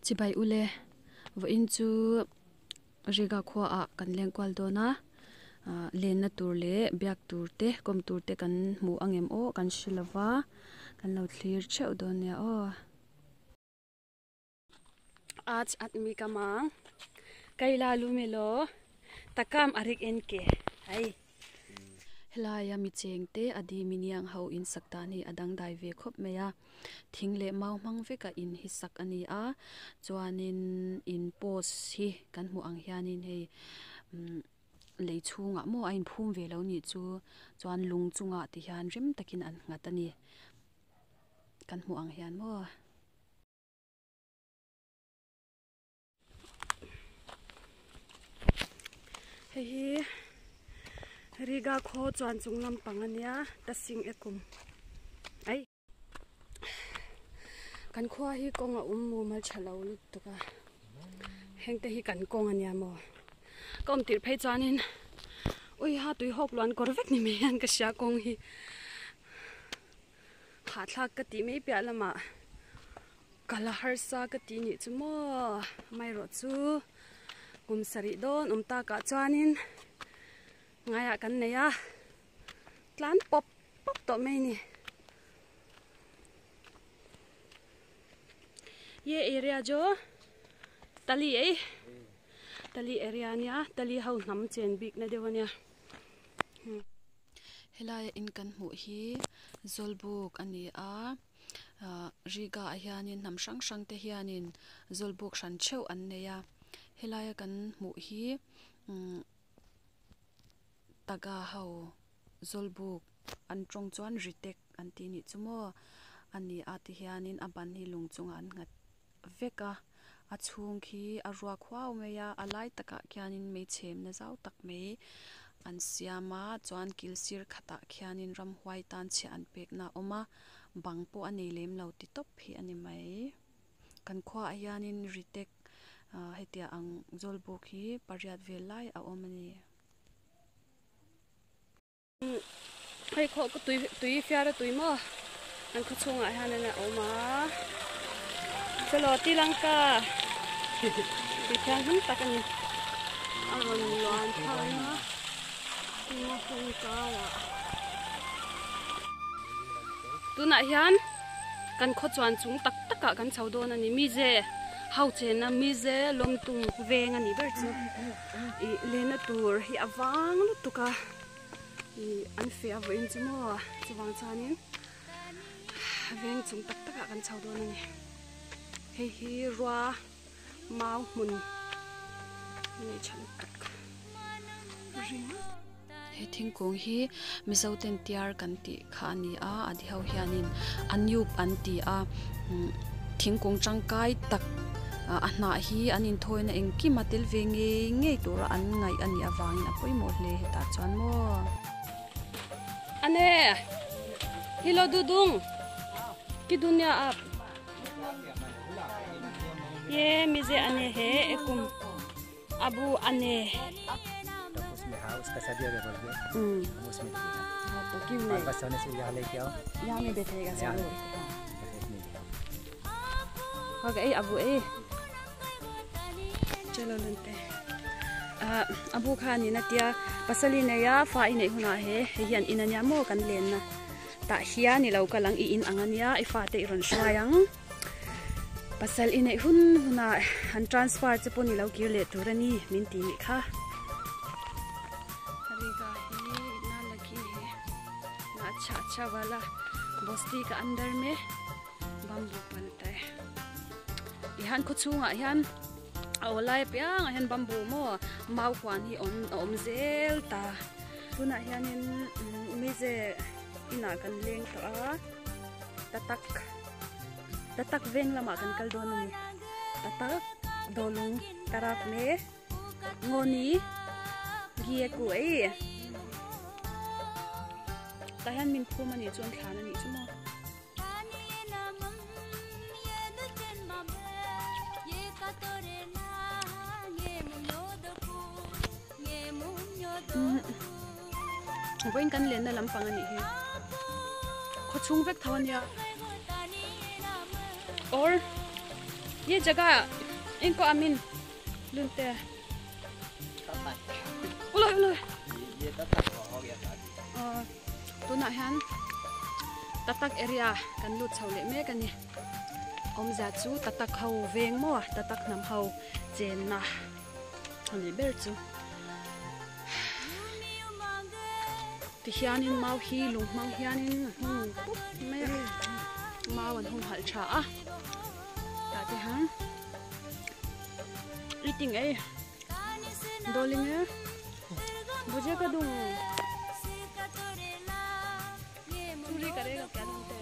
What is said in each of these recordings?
Chibai ule vawiin chu Riga khua ah kan leng kual dawn a ah lenna tur leh biak tur te kawm tur te kan hmu ang em aw kan hre lova kan lo thlir theuh dawn nia aw. Aaj admi ka mang kaila lu melo takam arik en ke hai. Helaia mi cheng te a dim in iang ho in sak dan hi a dangdai ve khawp mai a thing leh mau hmang veka in hi sak a ni a chuanin in post hi kan hmuh ang hianin hei umm lei chhungah maw a inphum ve lo nih chu chuan lung chungah ti hian rem takin an nghat a ni kan hmuh ang hian maw. Hei hi Riga khaw chuan chung lampang a nia ta sing e kum ai kan khua hi kawng a awm mumal tha lo lutuk a heng te hi kan kawng a nia maw ka awm tirh phei chuanin ui ha tui hawk luan kawr vek ni mai hian ka hria kawng hi hahthlak ka tih mai piah lamah. Ka la harsa ka tih nih chu maw amaherawh chu kum sarih dawn awm takah chuanin ngaiah kan nei a tlan pawp pawp tawh mai a ni. Ye area chu tali ei tali area a nia tali ho hnam chen bikna deuh a nia. Helai a in kan hmuh hi zawlbuk a ni a. Ahh Riga ah hianin hnam hrang hrang te hianin zawlbuk hran theuh an nei a helaia kan hmuh hi umm taga ho zawlbuk an tawng chuan ritek an tih anih chu maw a ni a ti hianin a ban hi lung chungah an nghat vek a a chhung khi a ruak huau mai a a lai takah khianin meichhemna zau tak mai an siam a chuan kil sir khatah khianin ramhuai tan chhiah an pekna a awm a bang pawh a nei lem lo ti tawp hi a ni mai kan khuaah hianin ritek ah hetiang ang zawlbuk hi pariat vel lai a awm a ni. Hei khaw ka tui tui fiara tui maw an khaw chhungah hianin a awm a chelo tilangka tui thianghlim tak a ni a rawn luan phang a tinga hung karah tunah hian kan khaw chuan chung tak takah kan chho dawn a ni mize ho chena mize lawmtum veng a nih ber chu ih lehna tur hi a vang lutuk a. Ih an feh a vawiin chu maw chuvang chuanin veng chung tak takah kan chho dawn a ni hei hi rua mau hmun nei tha lutuk ring he thingkung hi mizo ten tiar kan tih kha a ni a a di ho hianin a nup an ti a thingkung tangkai tak a hnah hi an inthawina engkim a tel ve ngei ngei tura an ngaih a nih avangin a pawimawh hle hetah chuan maw. Ane hilo dudung ki dunia ap ye mize ane he ekum abu ane यहाँ में बैठेगा सब लोग हो गए अबू ए चलो लंते abu kha ni na tia pasali nei a fa i neih hunah he hei hian in ania maw kan len na tah hian i lo kal ang i in ang ania i fate i rawn hruai ang pasal i neih hun hunah an transfer che pawh ni lo kir leh tur a ni min ti nih kha riga hi na lagi he na acha acha wala bosti ka andar me bamboo palta e ihan khaw chhungah hian a aw lai apiangah hian bamboo maw mau huan hi awm a awm zel ta tunah hianin mize inah kan leng tawh a tatak tatak veng lamah kan kal dawn a ni tatak dawlung tarak me ngawni gie ku ei tah hian min phum a nih chuan thlan a nih chu maw. Vawiin kan lenna lampang a nih hi khaw chhung vek tho a nia or. Ye jaga inko amin lunte. Uloi uloi. Tunah hian Tatak area kan lut chho leh mek a ni. Awmzia chu Tatak ho veng maw Tatak hnam ho chenna a nih ber chu. Tihianin mau hi lung hmang hianin a hung pup mai a, mau an hung halh tha a, tah te hian eating ei dawling e buje ka dung churi ka rega kya dum te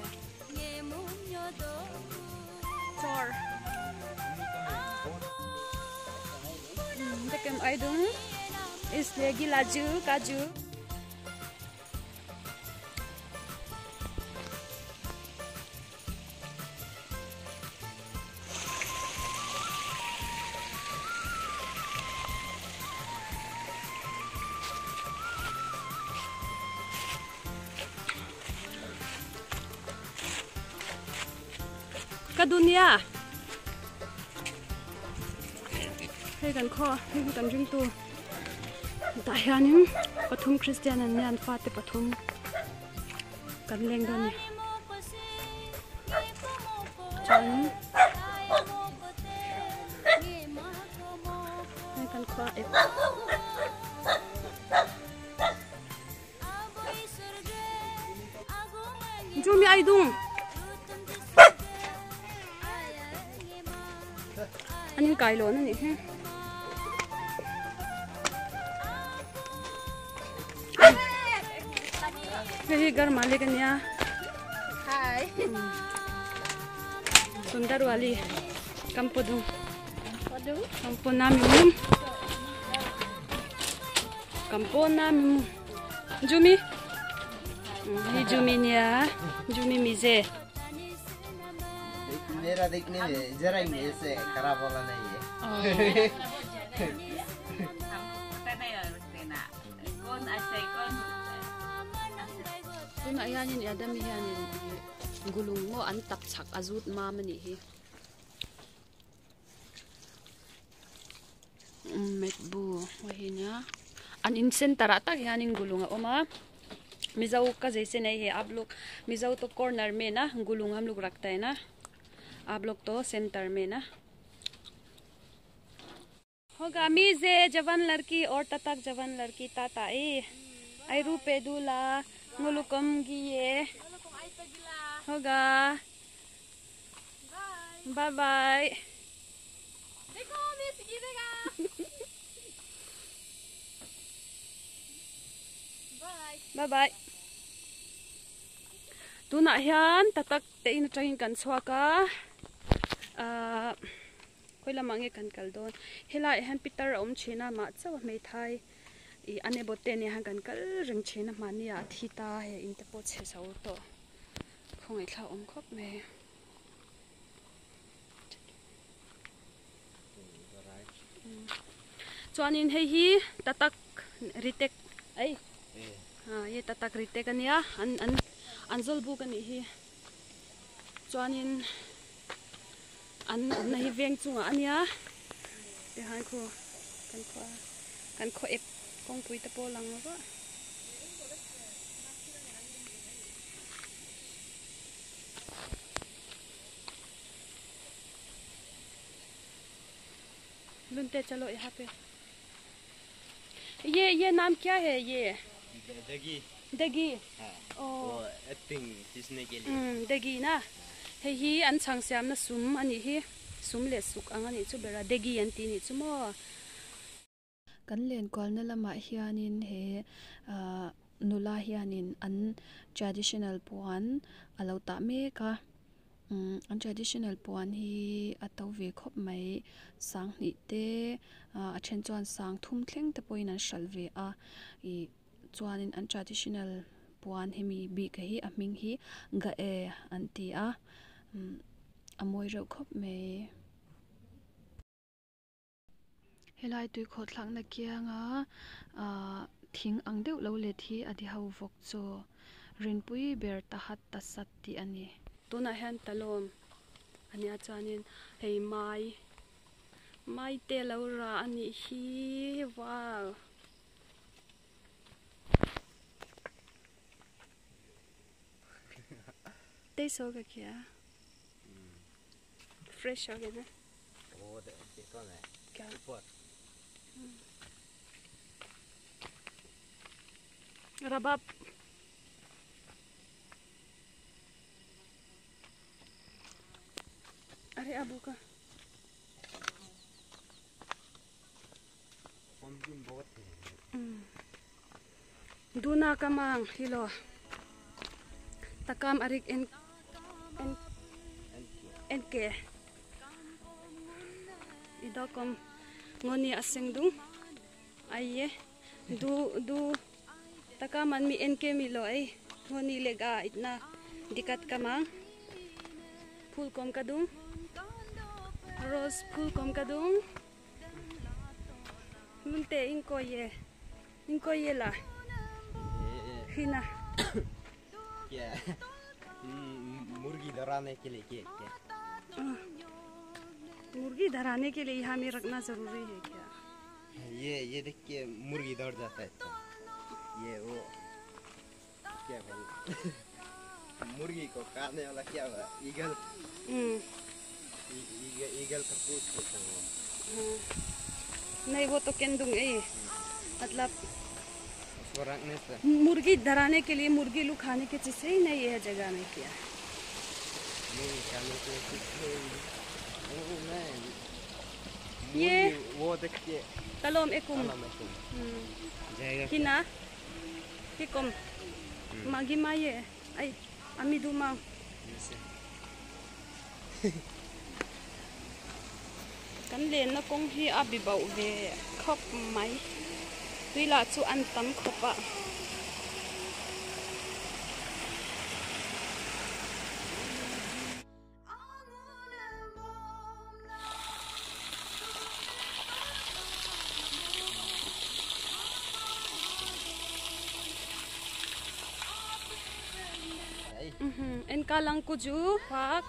chor tekem ai dung isle gilaju kaju Ka dunia hei kan khaw hei hi kan ringtu tah hianin pathum Christian an nia an fate pathum kan leng dawn a ni chuanin hei kan khua ep Chu mi ai dung an in kai lawn a nih hi hei hi gar malik a nia sundar wali kampodung kampona mimum kampona mimum jumi hi jumi nia jumi mize मेरा देखने में जरा ही मेरे से खराब वाला नहीं है Tunah hianin i Adami hianin gulung maw an tap chak a zut mam a nih hi. Metbu a hi nia an in center ah tak hianin gulung a awm a Mizo ka zei se nei he a block Mizo to corner men a gulung ham luk rak tai na a block to center men a. Hoga mize jawan larki or tatak jawan larki tata e ai rupe dula ngulukom gi ye hoga bye bye bye bye tunah hian tatak te in atangin kan chhuak a ahh Khawi lamah nge kan kal dawn? Helaiah hian pitar a awm thin a, mah chauh a hmeithai ih a neighbour te nen hian kan kal reng thin a, mahni ah a thi ta hei in te pawh chhe zo tawh khawngaih awm khawp mai. Chuanin hei hi tatak ritek ei ha ye tatak ritek ania an an an zawlbuk anih hi chuanin. An awmna hi veng chungah a nia tihian khu kan khua kan khaw ep kawngpui te pawh a lang ruah. Lunte chalo yaha pe ye ye naam kya hai ye dagi dagi oh dagi na hei hi an chhang siamna sum a nih hi sum leh suk ang a nih chu ber a dagi an tih nih chu maw. Kan lenkualna lamah hianin he ah nula hianin an traditional puan a lo tah mek a. Umm an traditional puan hi a to ve khawp mai sanghnih te ah a then chuan sang thum thleng te pawhin an hralh ve a ih chuanin an traditional puan hemi bik hi a hming hi ga e an ti a umm a mawi reuh khawp mai. Helai tuikhawh thlakna kianga ahh thing ang deuh lo let hi a di ho vawk chu rinpui ber ta hat ta sat tih a ni. Tunah hian talawm Ania chuanin hei mai mai te a lo rah a nih hi wow. Taste hoga kya? Fresh ho gaya na? Kya? Rabab. Are abu ka. Duna kamang hilo. Takam arik en en en ke. Idokom ngoni aseng dung. Aiye du du takaman mi en ke mi lo ai ngoni lega itna dikat kamang. Phul kom kadung. Rose phul kom kadung. Munte inko ye. Inko ye la. Hina. क्या मुर्गी डराने के लिए क्या क्या मुर्गी डराने के लिए यहाँ में रखना जरूरी है क्या? ये देख के मुर्गी दौड़ जाता है। ये वो क्या बोल मुर्गी को खाने वाला क्या हुआ? ईगल। ईगल का पूंछ होता है वो। नहीं वो तो केंदुंग है मतलब उसको रखने से मुर्गी डराने के लिए मुर्गी लोग खाने के चीज ही नहीं है जगह में क्या? मुर्गी खाने के ये वो देख के तलोम एकुम जाएगा हिना हिकोम मागी माये आई अमी दुमा kan len na kong hi a bi bau ve khop mai tuila chu an tam khopa en kalang ku ju hak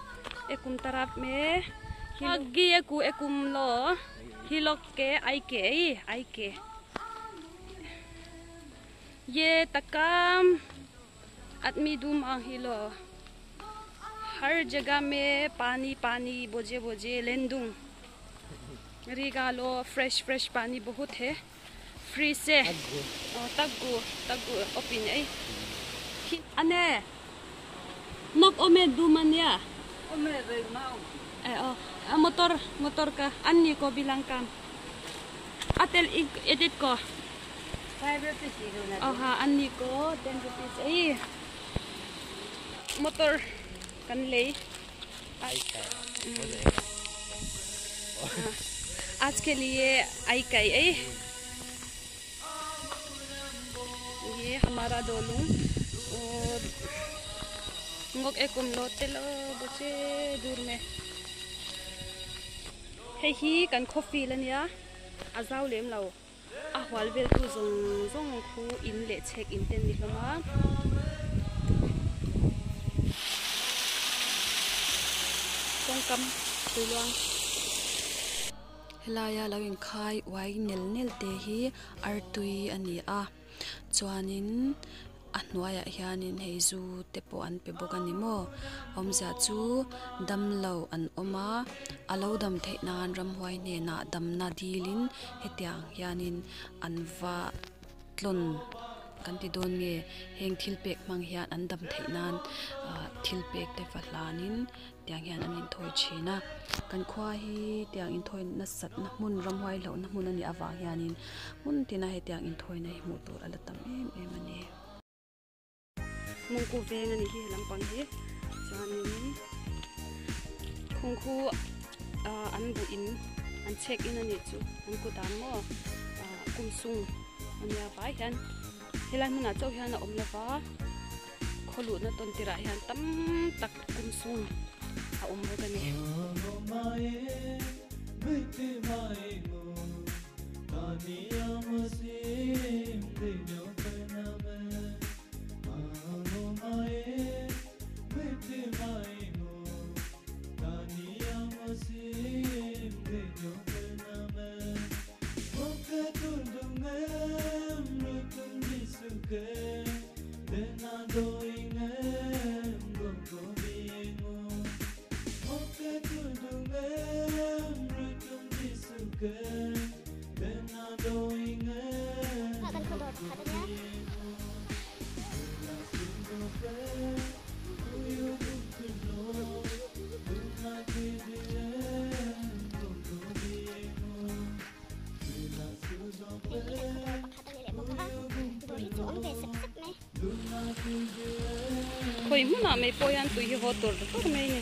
ekum tarap me hagi eku ekum lo hilok ke ai ke ai ke ये तकाम आदमी दुम hilo हर जगह में पानी पानी बोझे बोझे लेंदुंग रिगालो फ्रेश फ्रेश पानी बहुत है फ्री से तग्गु तग्गु ओपिन ए अने नक ओमे दुमनिया ओमे रे माउ ए ओ motor motor ka anni ko bilang kam atel edit ko 5 rupees na. Oh ha anni ko 10 rupees ay motor kan lay आज के लिए आई कई ए ये हमारा दोलुंग और ngok ekum lo telo boche dur me hei hi kan coffee lania azau lem lo a hwal vel tu zong zong khu in le check in ten ni hloma kong kam tuiluang helaya lo in khai wai nel nel te hi artui ani a chuanin a hnuaiah hianin hei zu te pawh an pe bawk ani maw awmzia chu damlo an awm a a lo dam theih nan ramhuai hnenah damna dilin hetiang hianin an va tlawn kan ti dawn nge heng thil pek hmang hian an dam theih nan thil pek te va hlanin tiang hian an inthawi thin a kan khua hi tiang inthawi nasat na hmun ramhuai hlauh na hmun ani awang hianin hmun tina hetiang inthawi na hi hmuh tur a la tam em em ani. Mungku veng ani hi lampang hi chuanin khungkhu an bu in an check in ani chu an ku dam mo kumsung ania vai hian helai hmunah chauh hian a awm lova khawluh na tawn tirah hian tam tak kumsung a awm bawk ani. Kha kan khaw dawr pakhat ania. Hei hi kan khaw dawr pakhat ani leh bawk a, dawr hi chu awm ve sep sep mai. Khawi hmunah mai pawh hian tui hi haw tur tur mai a ni.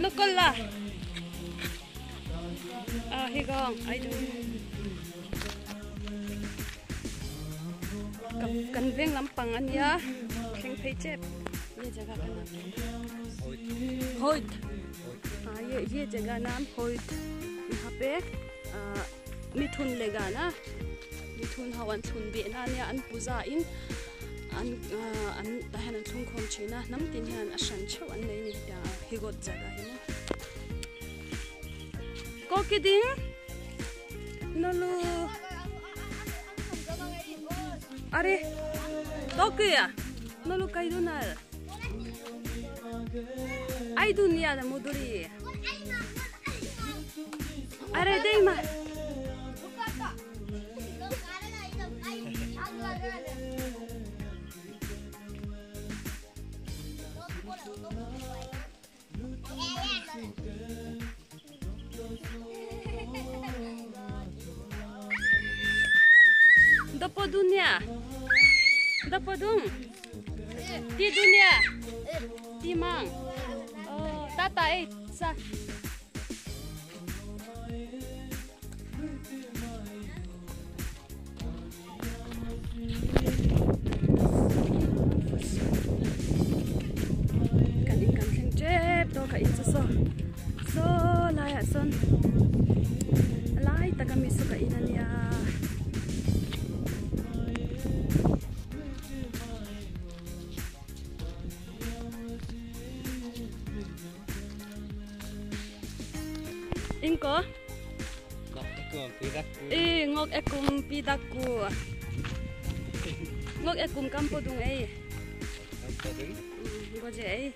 Local la a hi gang ai dun kan veng lampang a nia thleng phei chep ye jaga ka nam hoit a ye ye jaga nam hoit yaha pe ah mithun le gana mithun ho an thlun beh na ania an puja in an ah an tah hian an thlung khawm thin a hnam tin hian a hran theuh an nei a ni higot jaga hi maw kawkiding nolu are tokuya nolu kaidunal aidunia da muduri are deima Dapo dunia. Dapo dung. Ti dunia. Ti mang. Oh, tata eh sa. Kan in kan thleng tep tawh ka in chu saw saw laiah sawn a lai taka mi chu ka in ania. Ingko e ngok ekum pidaku ngok ekum kampo dung ei goje ei.